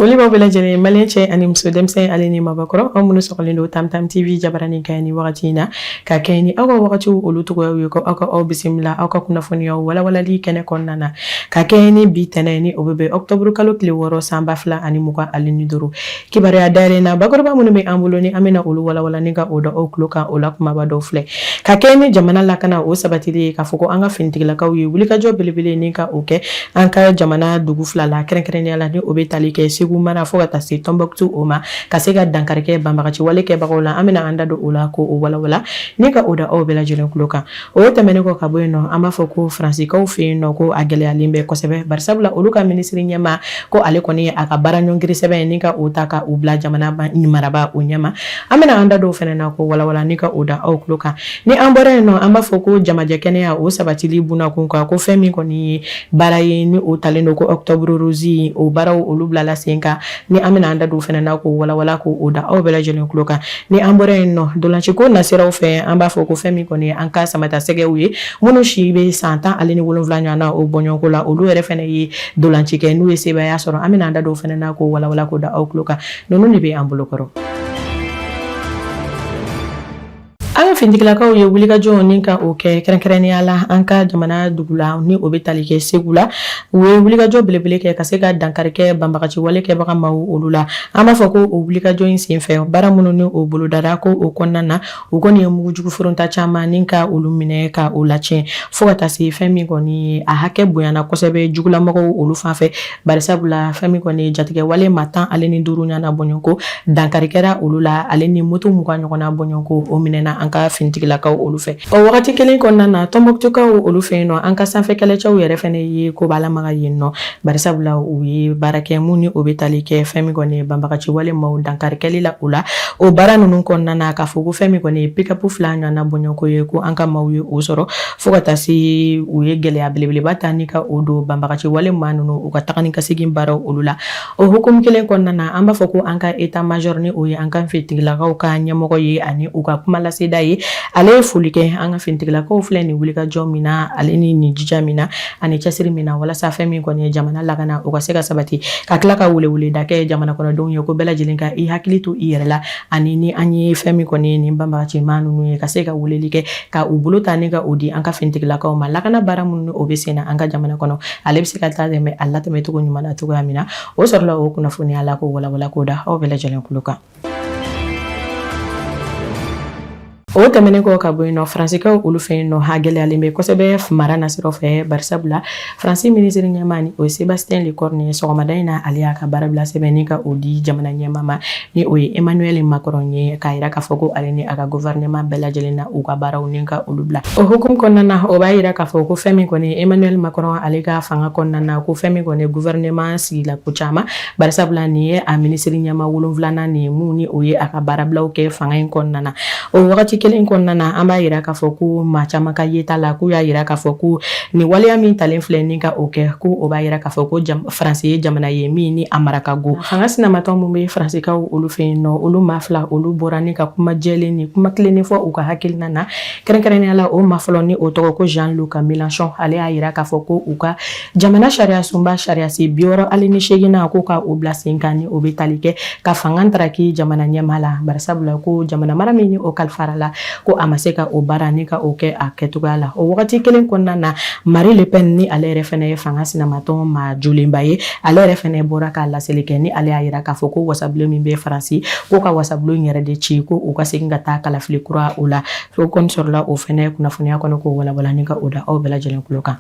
Foli b'aw bɛɛ lajɛlen, maliyɛn cɛ ani muso, denmisɛn ale ni mabakɔrɔ, aw minnu sɔgɔlen don Tam Tam TV jabaranin kan ni wagati in na, ka kɛɲɛ ni aw ka wagatiw olu cogoyaw ye, ko aw ka aw bisimila aw ka kunnafoniyaw walawalali kɛnɛ kɔnɔna na, ka kɛɲɛ ni bi tɛnɛ ni o bɛ bɛn octobre kalo tile 6 san 2025. Kibaruya dayɛlɛ na, bakuruba minnu bɛ an bolo ni an bɛna olu walawala ni ka o da aw tulo kan, o la kumaba dɔw filɛ: ka kɛɲɛ ni jamana lakana o sabatili ye, k'a fɔ ko an ka finitigilakaw ye wulikajɔ belebele ni ka o kɛ an ka jamana dugu fila la, kɛrɛnkɛrɛnnenya la ni o bɛ tali kɛ Segu mara fo ka taa se Tɔnbɔkutu o ma, ka se ka dankari kɛ banbagaci wale kɛbagaw la. An bɛna an da don o la ko o walawala ni ka o da aw bɛɛ lajɛlen tulo kan. O tɛmɛnen kɔ ka bɔ yen nɔ, an b'a fɔ ko Faransikaw fɛ yen nɔ, ko a gɛlɛyalen bɛ kosɛbɛ, barisabula olu ka minisiri ɲɛmaa ko ale kɔni ye a ka baara ɲɔngiri sɛbɛn ni ka o ta ka o bila jamana maraba o ɲɛma. An bɛna an da don o fana na ko walawala ni ka o da aw tulo kan. Ni an bɔra yen nɔ, an b'a fɔ ko jamajɛ kɛnɛya o sabatili bunakun kan, ko fɛn min kɔni ye baara ye ni o talen don ko octobre rose, o baaraw olu bilala sen kan, ni an bɛna an da don o fana na k'o walawala k'o da aw bɛɛ lajɛlen tulo kan. Ni an bɔra yen nɔ, dolanciko nasiraw fɛ, an b'a fɔ ko fɛn min kɔni ye an ka samata sɛgɛw ye minnu si bɛ san 17 ɲɔgɔn na o bɔɲɔgɔnko la, olu yɛrɛ fana ye dolanci kɛ n'u ye sebaaya sɔrɔ. An bɛna an da don o fana na k'o walawala k'o da aw tulo kan. Ninnu de bɛ an bolo kɔrɔ. An ka finitigilakaw ye wulikajɔ ni ka o kɛ, kɛrɛnkɛrɛnnenya la an ka jamana dugu la ni o bɛ tali kɛ Segu la. U ye wulikajɔ belebele kɛ ka se ka dankari kɛ banbagaci wale kɛbaga maaw olu la. An b'a fɔ ko o wulikajɔ in senfɛ, baara minnu ni o bolodara, ko o kɔnɔna na u kɔni ye mugujugu foronta caman ni ka olu minɛ ka o latiɲɛ, fo ka taa se fɛn min kɔni ye a hakɛ bonyana kosɛbɛ jugulamɔgɔw olu fan fɛ, barisabula fɛn min kɔni ye jatigɛ wale maa 15 ɲɔgɔnna bɔɲɔgɔnko dankari kɛra olu la, ale ni moto 20 ɲɔgɔnna bɔɲɔgɔnko o minɛna an ka finitigilakaw olu fɛ. O wagati kelen kɔnɔna na, Tɔnbɔkutukaw olu fɛ yen nɔ, an ka sanfɛ kɛlɛcɛw yɛrɛ fɛnɛ ye koba lamaga yen nɔ, barisabula u ye baara kɛ mun ni o bɛ tali kɛ fɛn min kɔni ye banbagaci wale maaw dankari kɛli la u la. O baara ninnu kɔnɔna na, k'a fɔ ko fɛn min kɔni ye pick-up 2 ɲɔgɔnna bɔɲɔgɔnko ye, ko an ka maaw ye o sɔrɔ, fo ka taa se u ye gɛlɛya belebeleba ta ni ka o don banbagaci wale maa ninnu u ka taga ni ka segin baaraw olu la. O hukumu kelen kɔnɔna na, an b'a fɔ ko an ka état major ni o ye an ka finitigilakaw ka ɲɛmɔgɔ ye ani u ka kuma laseda ye, ale ye foli kɛ an ka finitigilakaw filɛ nin wulikajɔ min na, ale ni nin jija min na ani cɛsiri min na, walasa fɛn min kɔni ye jamana lakana o ka se ka sabati, ka tila ka weleweleda kɛ jamana kɔnɔdenw ye ko bɛɛ lajɛlen ka i hakili to i yɛrɛ la, ani ni an ye fɛn min kɔni ye nin banbagaci maa ninnu ye, ka se ka weleli kɛ ka u bolo ta ni ka o di an ka finitigilakaw ma. Lakana baara minnu o bɛ sen na an ka jamana kɔnɔ, ale bɛ se ka taa tɛmɛ a latɛmɛ cogo ɲuman na cogoya min na. O sɔrɔla o kunnafoniya la k'o walawala k'o da aw bɛɛ lajɛlen tulo kan. O tɛmɛnen kɔ ka bɔ yen nɔ, Faransikaw olu fɛ yen nɔ, ha gɛlɛyalen bɛ kosɛbɛ mara nasiraw fɛ, barisabula Faransi minisiri ɲɛmaa ni o ye Sébastien Lecornu ye, sɔgɔmada in na ale y'a ka baarabila sɛbɛn ni ka o di jamana ɲɛmaa ma ni o ye Emmanuel Macron ye, k'a yira k'a fɔ ko ale ni a ka gouvernement bɛɛ lajɛlen na u ka baaraw ni ka olu bila. O hukumu kɔnɔna na, o b'a yira k'a fɔ ko fɛn min kɔni Emmanuel Macron ale ka fanga kɔnɔna na, ko fɛn min kɔni gouvernement sigila ko caman, barisabula nin ye a minisiri ɲɛmaa wolonfilanan nin ye mun ni o ye a ka baarabilaw kɛ fanga in kɔnɔna na. O wagati kelen kɔnɔna na, an b'a yira k'a fɔ ko maa caman ka yeta la, k'u y'a yira k'a fɔ ko nin waleya min talen filɛ ni ka o kɛ, ko o b'a yira k'a fɔ ko Faransi ye jamana ye min ni a mara ka go. Fanga sinamatɔn min bɛ Faransikaw olu fɛ yen nɔ, olu maa fila olu bɔra ni ka kuma jɛlen ni kuma tilennen fɔ u ka hakilina na. Kɛrɛnkɛrɛnnenya la, o maa fɔlɔ ni o tɔgɔ ko Jean-Luc Mélenchon, ale y'a yira k'a fɔ ko u ka jamana sariya sunba sariyasen 68nan ko ka o bila sen kan, ni o bɛ tali kɛ ka fanga taraki jamana ɲɛmaa la, barisabula ko jamana mara min ni o kalifara la, ko a ma se ka o baara ni ka o kɛ a kɛcogoya la. O wagati kelen kɔnɔna na, Marine Le Pen ni ale yɛrɛ fɛnɛ ye fanga sinamatɔn maa jolenba ye, ale yɛrɛ fɛnɛ bɔra k'a laseli kɛ, ni ale y'a yira k'a fɔ ko wasabulon min bɛ Faransi, ko ka wasabulon yɛrɛ de ci, ko u ka segin ka taa kalafili kura o la. O kɔni sɔrɔla o fɛnɛ kunnafoniya kɔnɔ k'o walawala ni ka o da aw bɛɛ lajɛlen tulo kan.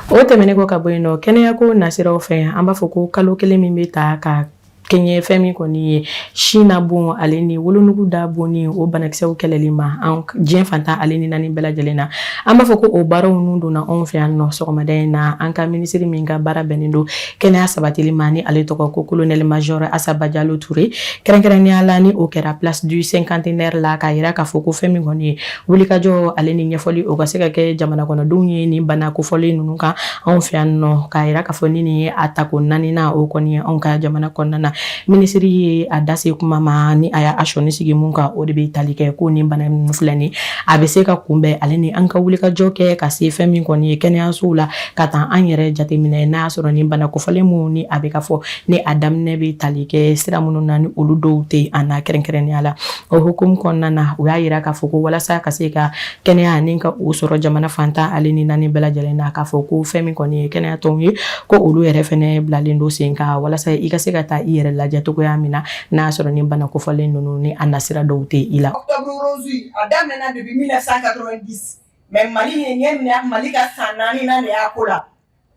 O tɛmɛnen kɔ ka bɔ yen nɔ, kɛnɛyako nasiraw fɛ, an b'a fɔ ko kalo kelen min bɛ ta ka kɛɲɛ fɛn min kɔni ye sin na bon ale ni wolonugu da bon ni o banakisɛw kɛlɛli ma an diɲɛ fan 14 bɛɛ lajɛlen na, an b'a fɔ ko o baaraw ninnu donna anw fɛ yan nɔ. Sɔgɔmada in na, an ka minisiri min ka baara bɛnnen don kɛnɛya sabatili ma, ni ale tɔgɔ ko colonel major Asa Badialo Touré, kɛrɛnkɛrɛnnenya la ni o kɛra place du cinquantenaire la, k'a yira k'a fɔ ko fɛn min kɔni ye wulikajɔ ale ni ɲɛfɔli o ka se ka kɛ jamana kɔnɔdenw ye nin bana kofɔlen ninnu kan anw fɛ yan nɔ, k'a yira k'a fɔ ni nin ye a tako naaninan o kɔni ye anw ka jamana kɔnɔna na. Minisiri ye a da se kuma ma ni a y'a sɔnni sigi mun kan, o de bɛ tali kɛ ko nin bana ninnu filɛ nin, a bɛ se ka kunbɛn, ale ni an ka wulikajɔ kɛ ka se fɛn min kɔni ye kɛnɛyasow la, ka taa an yɛrɛ jateminɛ n'a y'a sɔrɔ nin bana kofɔlen minnu ni a bɛ ka fɔ, ni a daminɛ bɛ tali kɛ sira minnu na, ni olu dɔw tɛ an na kɛrɛnkɛrɛnnenya la. O hukumu kɔnɔna na, u y'a yira k'a fɔ ko walasa ka se ka kɛnɛya ni ka o sɔrɔ jamana fan tan ale ni naani bɛɛ lajɛlen na, k'a fɔ ko fɛn min kɔni ye kɛnɛya tɔnw ye, ko olu yɛrɛ fɛnɛ bilalen don sen kan walasa i ka se ka taa i yɛrɛ lajɛ cogoya min na, n'a y'a sɔrɔ ni bana kofɔlen ninnu ni a nasira dɔw tɛ i la. Octobre rose, a daminɛna depuis 1990, mais Mali ye ɲɛ minɛ, Mali ka san naaninan de y'a ko la.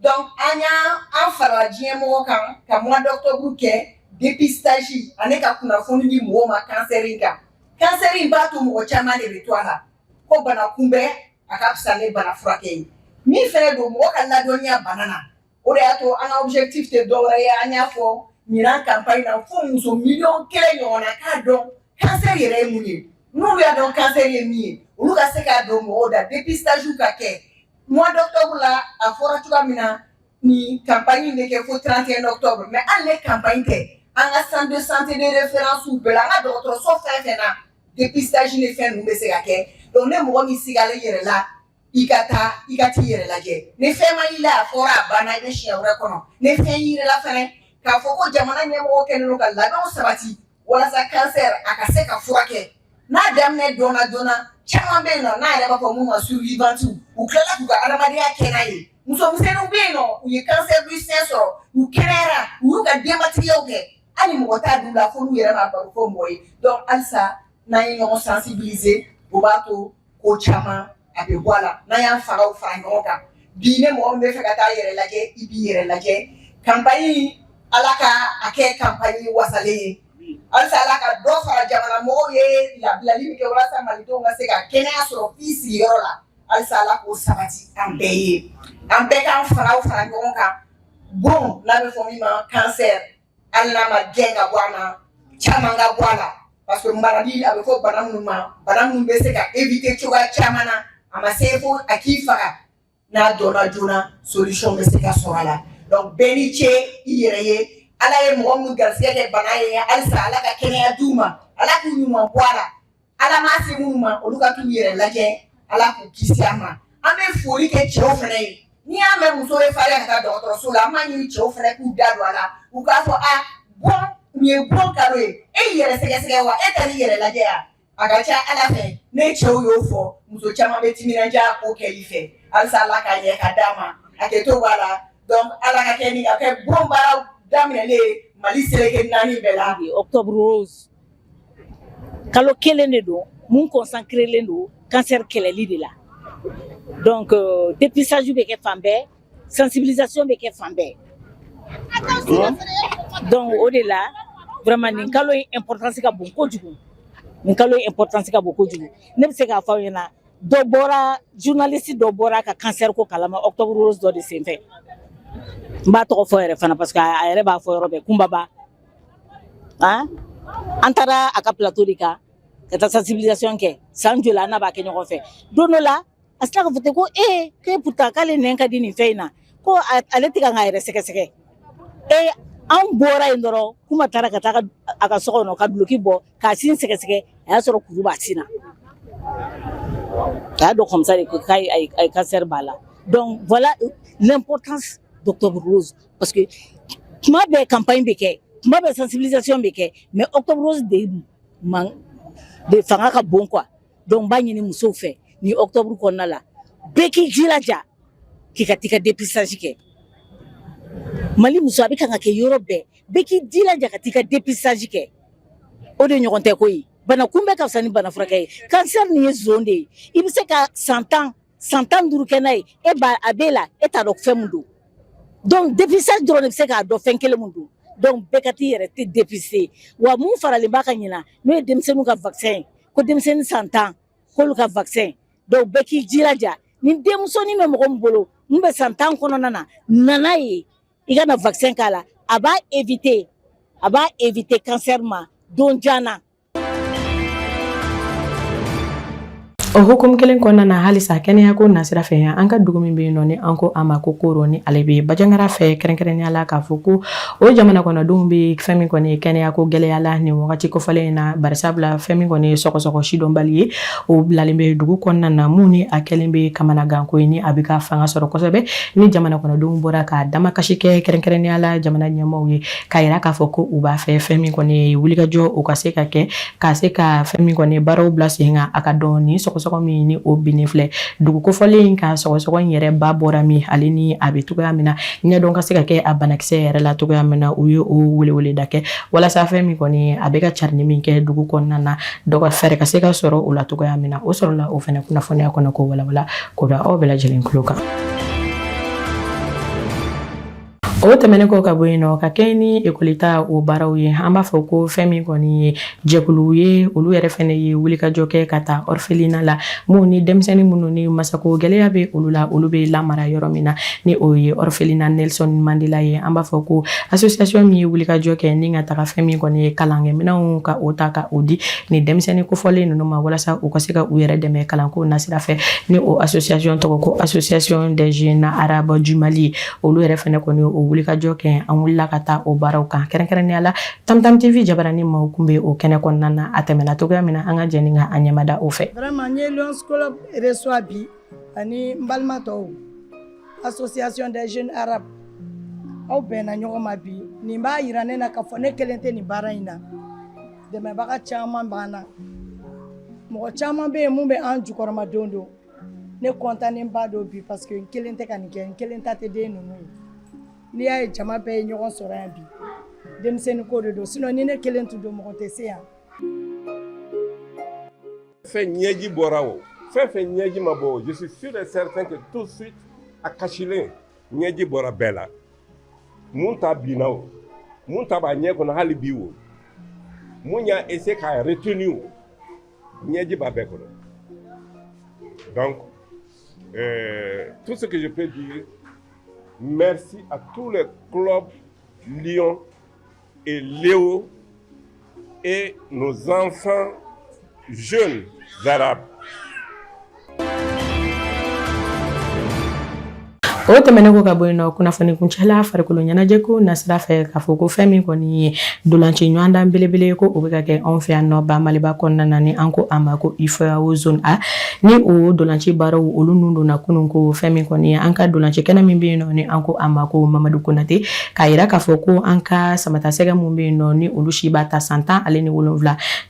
Donc an y'an farala diɲɛ mɔgɔ kan ka mois d'octobre kɛ dépistage ani ka kunnafoni di mɔgɔw ma cancer in kan. Cancer in b'a to mɔgɔ caman de bɛ to a la ko bana kunbɛn a ka fisa ni bana furakɛ ye. Min fɛnɛ don, mɔgɔ ka ladɔnniya bana na, o de y'a to an ka objectif tɛ dɔwɛrɛ ye. An y'a fɔ ɲinan campagne na fo muso 1 miliyɔn ɲɔgɔnna k'a dɔn cancer yɛrɛ ye mun ye. N'olu y'a dɔn cancer ye min ye, olu ka se k'a don mɔgɔw da, dépistage ka kɛ mois d'octobre la. A fɔra cogoya min na, nin campagne in bɛ kɛ fo 31 octobre, mais hali ni campagne tɛ, an ka centre de santé de référence bɛɛ la, an ka dɔgɔtɔrɔso fɛn fɛn na, dépistage ni fɛn ninnu bɛ se ka kɛ. Donc ne mɔgɔ min sigalen yɛrɛ la, i ka taa i ka t'i yɛrɛ lajɛ. Ni fɛn ma y'i la, a fɔra a banna, i bɛ siɲɛ wɛrɛ kɔnɔ. Ni fɛn y'i la fɛnɛ, k'a fɔ ko jamana ɲɛmɔgɔ kɛlen don ka labɛnw sabati walasa cancer a ka se ka furakɛ n'a daminɛ dɔnna joona. Caman bɛ yen nɔ, n'a yɛrɛ b'a fɔ mun ma survivante, u tilala k'u ka adamadenya kɛ n'a ye. Musomisɛnninw bɛ yen nɔ, u ye cancer du sein sɔrɔ, u kɛnɛyara, u y'u ka denbatigiyaw kɛ, hali mɔgɔ t'a d'u la fo n'u yɛrɛ b'a baro fɔ mɔgɔ ye. Donc halisa n'an ye ɲɔgɔn sensibiliser, o b'a to ko caman a bɛ bɔ a la. N'an y'an fagaw fara ɲɔgɔn kan bi, ne mɔgɔ min bɛ fɛ ka taa yɛrɛ lajɛ, i b'i yɛrɛ lajɛ. Campagne, Ala ka a kɛ campagne wasalen ye. Halisa Ala ka dɔ fara jamana mɔgɔw ye labilali min kɛ walasa malidenw ka se ka kɛnɛya sɔrɔ f'i sigiyɔrɔ la. Halisa Ala k'o sabati an bɛɛ ye, an bɛɛ k'an faraw fara ɲɔgɔn kan. Bon, n'a bɛ fɔ min ma cancer, hali n'a ma gɛn ka bɔ a ma, caman ka bɔ a la, parce que maladie a bɛ fɔ bana minnu ma, bana minnu bɛ se ka éviter cogoya caman na, a ma se fo a k'i faga. N'a dɔnna joona, solution bɛ se ka sɔrɔ a la. Donc bɛɛ ni ce i yɛrɛ ye. Ala ye mɔgɔ minnu garisɛgɛ kɛ bana ye, halisa Ala ka kɛnɛya d'u ma, Ala k'u ɲuman bɔ a la. Ala m'a se minnu ma, olu ka t'u yɛrɛ lajɛ, Ala k'u kisi a ma. An bɛ foli kɛ cɛw fana ye. N'i y'a mɛn muso bɛ farinya ka taa dɔgɔtɔrɔso la, an b'a ɲini cɛw fana k'u da don a la, u k'a fɔ a bon, nin ye bon kalo ye, e y'i yɛrɛ sɛgɛsɛgɛ wa, e taar'i yɛrɛ lajɛ wa? A ka ca Ala fɛ, ne cɛw y'o fɔ, muso caman bɛ timinandiya ko kɛ i fɛ. Halisa Ala k'a ɲɛ ka d'a ma, hakɛto b'a la. Donc Ala ka kɛ ni ka kɛ bon baara daminɛlen ye Mali seleke naani bɛɛ la. Octobre rose, kalo kelen de don mun consacrélen don cancer kɛlɛli de la. Donc dépistage bɛ kɛ fan bɛɛ, sensibilisation bɛ kɛ fan bɛɛ. Donc o de la, vraiment, nin kalo in importance ka bon kojugu, nin kalo in importance ka bon kojugu. Ne bɛ se k'a fɔ aw ɲɛna, dɔ bɔra, journaliste dɔ bɔra ka cancer ko kalama octobre rose dɔ de senfɛ. N b'a tɔgɔ fɔ yɛrɛ fana parce que a yɛrɛ b'a fɔ yɔrɔ bɛɛ, Kunbaba. Han, an taara a ka plateau de kan ka taa sensibilisation kɛ. San joli an n'a b'a kɛ ɲɔgɔn fɛ. Don dɔ la, a sina ka fɔ ten ko ee, k'e pourtant k'ale nɛn ka di nin fɛn in na, ko ale tɛ ka k'a yɛrɛ sɛgɛsɛgɛ. Ee, an bɔra yen dɔrɔn, Kuma taara ka taa a ka so kɔnɔ ka duloki bɔ k'a sin sɛgɛsɛgɛ. A y'a sɔrɔ kuru b'a sin na. A y'a dɔn comme ça de ko k'a ye cancer b'a la. Donc voilà l'importance d'octobre rose, parce que tuma bɛɛ campagne bɛ kɛ, tuma bɛɛ sensibilisation bɛ kɛ, mais octobre rose de man de fanga ka bon quoi. Donc n b'a ɲini musow fɛ, ni octobre kɔnɔna la, bɛɛ k'i jilaja k'i ka t'i ka dépistage kɛ. Mali muso, a bɛ kan ka kɛ yɔrɔ bɛɛ, bɛɛ k'i jilaja ka t'i ka dépistage kɛ. O de ɲɔgɔn tɛ koyi. Bana kunbɛ ka fisa ni bana furakɛ ye. Cancer nin ye zon de ye, i bɛ se ka san 10, san 15 kɛ n'a ye, e b'a a b'e la, e t'a dɔn fɛn min don. Donc dépistage dɔrɔn de bɛ se k'a dɔn fɛn kelen mun don. Donc bɛɛ ka t'i yɛrɛ te dépister. Wa mun faralen b'a kan ɲina, n'o ye denmisɛnninw ka vaccin ye, ko denmisɛnnin san 10 k'olu ka vaccin. Donc bɛɛ k'i jilaja, ni denmusonin bɛ mɔgɔ min bolo mun bɛ san 10 kɔnɔna na, nana ye i ka na vaccin k'a la, a b'a éviter cancer ma don jan na. O hukumu kelen kɔnɔna na, halisa kɛnɛyako nasira fɛ yan, an ka dugu min bɛ yen nɔ ni an ko a ma ko Koro, ni ale bɛ Bajangara fɛ, kɛrɛnkɛrɛnnenya la k'a fɔ ko o jamana kɔnɔdenw bɛ fɛn min kɔni ye kɛnɛyako gɛlɛya la nin wagati kofɔlen in na, barisabula fɛn min kɔni ye sɔgɔsɔgɔ sidɔnbali ye, o bilalen bɛ dugu kɔnɔna na, mun ni a kɛlen bɛ kamanaganko ye, ni a bɛ ka fanga sɔrɔ kosɛbɛ, ni jamana kɔnɔdenw bɔra ka damakasi kɛ, kɛrɛnkɛrɛnnenya la jamana ɲɛmaaw ye, k'a yira k'a fɔ ko u b'a fɛ fɛn min kɔni ye wulikajɔ o ka se ka kɛ, ka se ka fɛn min kɔni baaraw bila sen kan, a ka dɔn ni sɔgɔsɔgɔ min ni o binnen filɛ dugu kofɔlen in kan, sɔgɔsɔgɔ in yɛrɛ ba bɔra min, ale ni a bɛ cogoya min na, ɲɛdɔn ka se ka kɛ a banakisɛ yɛrɛ la cogoya min na. U ye o weleweleda kɛ walasa fɛn min kɔni a bɛ ka carinni min kɛ dugu kɔnɔna na, dɔ ka fɛɛrɛ ka se ka sɔrɔ o la cogoya min na. O sɔrɔla o fɛnɛ kunnafoniya kɔnɔ ko walawala k'o da aw bɛɛ lajɛlen tulo kan. O tɛmɛnen kɔ ka bɔ yen nɔ, ka kɛ ni ekɔlita o baaraw ye, an b'a fɔ ko fɛn min kɔni ye jɛkulu ye, olu yɛrɛ fɛnɛ ye wulikajɔ kɛ ka taa orphelinat la, mun ni denmisɛnnin minnu ni masako gɛlɛya bɛ olu la, olu bɛ lamara yɔrɔ min na, ni o ye orphelinat Nelson Mandela ye. An b'a fɔ ko association min ye wulikajɔ kɛ ni ka taga fɛn min kɔni ye kalankɛminɛnw ka o ta ka o di ni denmisɛnnin kofɔlen ninnu ma, walasa u ka se ka u yɛrɛ dɛmɛ kalanko nasira fɛ, ni o association tɔgɔ ko Association des jeunes arabes du Mali. Olu yɛrɛ fɛnɛ kɔni o wulikajɔ kɛ. An wulila ka taa o baaraw kan, kɛrɛnkɛrɛnnenya la Tamtam TV jabarani maaw kun bɛ o kɛnɛ kɔnɔna na. A tɛmɛna cogoya min na, an ka jɛ ni ka an ɲɛmada o fɛ. Vraiment, n ye Lions Club reçoit bi ani n balima tɔw, Association des jeunes arabes. Aw bɛnna ɲɔgɔn ma bi. Nin b'a yira ne na k'a fɔ ne kelen tɛ nin baara in na, dɛmɛbaga caman b'an na, mɔgɔ caman bɛ yen mun bɛ an jukɔrɔma don don. Ne kɔntannen ba don bi parce que n kelen tɛ ka nin kɛ, n kelen ta tɛ den ninnu ye. N'i y'a ye jama bɛɛ ye ɲɔgɔn sɔrɔ yan bi, denmisɛnnin ko de don, sinon ni ne kelen tun don, mɔgɔ tɛ se yan. Fɛn ɲɛji bɔra, o fɛn fɛn ɲɛji ma bɔ, je suis sûr et certain que tout de suite a kasilen ɲɛji bɔra bɛɛ la. Mun ta binna, o mun ta b'a ɲɛ kɔnɔ hali bi, o mun y'a essayé k'a retenir, o ɲɛji b'a bɛɛ kɔnɔ. Donc tout ce que je peux dire, merci à tous les clubs Lion et Léo et nos enfants jeunes arabes. O tɛmɛnen kɔ ka bɔ yen nɔ, kunnafoni kuncɛla farikolo ɲɛnajɛko nasira fɛ, k'a fɔ ko fɛn min kɔni ye dolanci ɲɔgɔndan belebele ko o bɛ ka kɛ anw fɛ yan nɔ ba Maliba kɔnɔna na, ni an ko a ma ko UFOA zone A, ni o dolanci baaraw olu nun donna kunun ko fɛn min kɔni ye an ka dolanci kɛnɛ min bɛ yen nɔ, ni an ko a ma ko Mamadu Konate, k'a yira k'a fɔ ko an ka samatasɛgɛ mun bɛ yen nɔ, ni olu si b'a ta san 17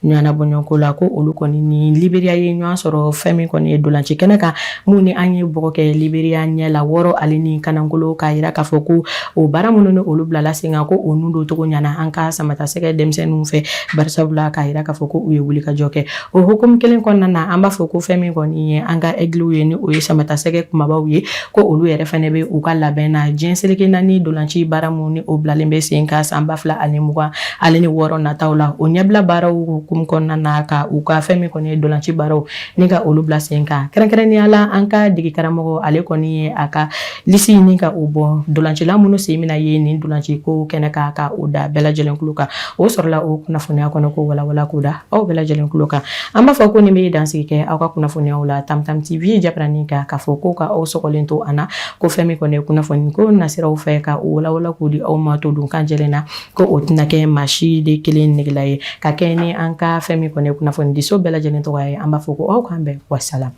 ɲɔgɔnna bɔɲɔgɔnko la, ko olu kɔni ni Liberiya ye ɲɔgɔn sɔrɔ fɛn min kɔni ye dolanci kɛnɛ kan, mun ni an ye bɔgɔ kɛ Liberiya ɲɛ la 6 ale ni kanankolo, k'a yira k'a fɔ ko o baara minnu ni olu bilala sen kan, ko o nun don cogo ɲana an ka samatasɛgɛ denmisɛnninw fɛ, barisabula k'a yira k'a fɔ ko u ye wulikajɔ kɛ. O hukumu kelen kɔnɔna na, an b'a fɔ ko fɛn min kɔni ye an ka aigles ye, ni o ye samatasɛgɛ kumabaw ye, ko olu yɛrɛ fɛnɛ bɛ u ka labɛn na diɲɛ seleke naani dolanci baara mun ni o bilalen bɛ sen kan san 2026 nataw la, o ɲɛbila baaraw hukumu kɔnɔna na, ka u ka fɛn min kɔni ye dolanci baaraw ni ka olu bila sen kan. Kɛrɛnkɛrɛnnenya la, an ka dege karamɔgɔ, ale kɔni ye a ka lisi ɲini ka o bɔ dolancila minnu sen bɛna ye nin dolanci ko kɛnɛ kan, ka o da bɛɛ lajɛlen tulo kan. O sɔrɔla o kunnafoniya kɔnɔ ko walawala k'o da aw bɛɛ lajɛlen tulo kan. An b'a fɔ ko nin bɛ dansigi kɛ aw ka kunnafoniyaw la Tamtam TV jabarani kan, k'a fɔ ko ka aw sɔgɔlen to an na, ko fɛn min kɔni ye kunnafoni ko nasiraw fɛ, ka o walawala k'o di aw ma to dun kan jɛlen na, ko o tɛna kɛ maa si de kelen negela ye. Ka kɛ ni an ka fɛn min kɔni ye kunnafonidiso bɛɛ lajɛlen tɔgɔ ye, an b'a fɔ ko aw k'an bɛn, wasalam.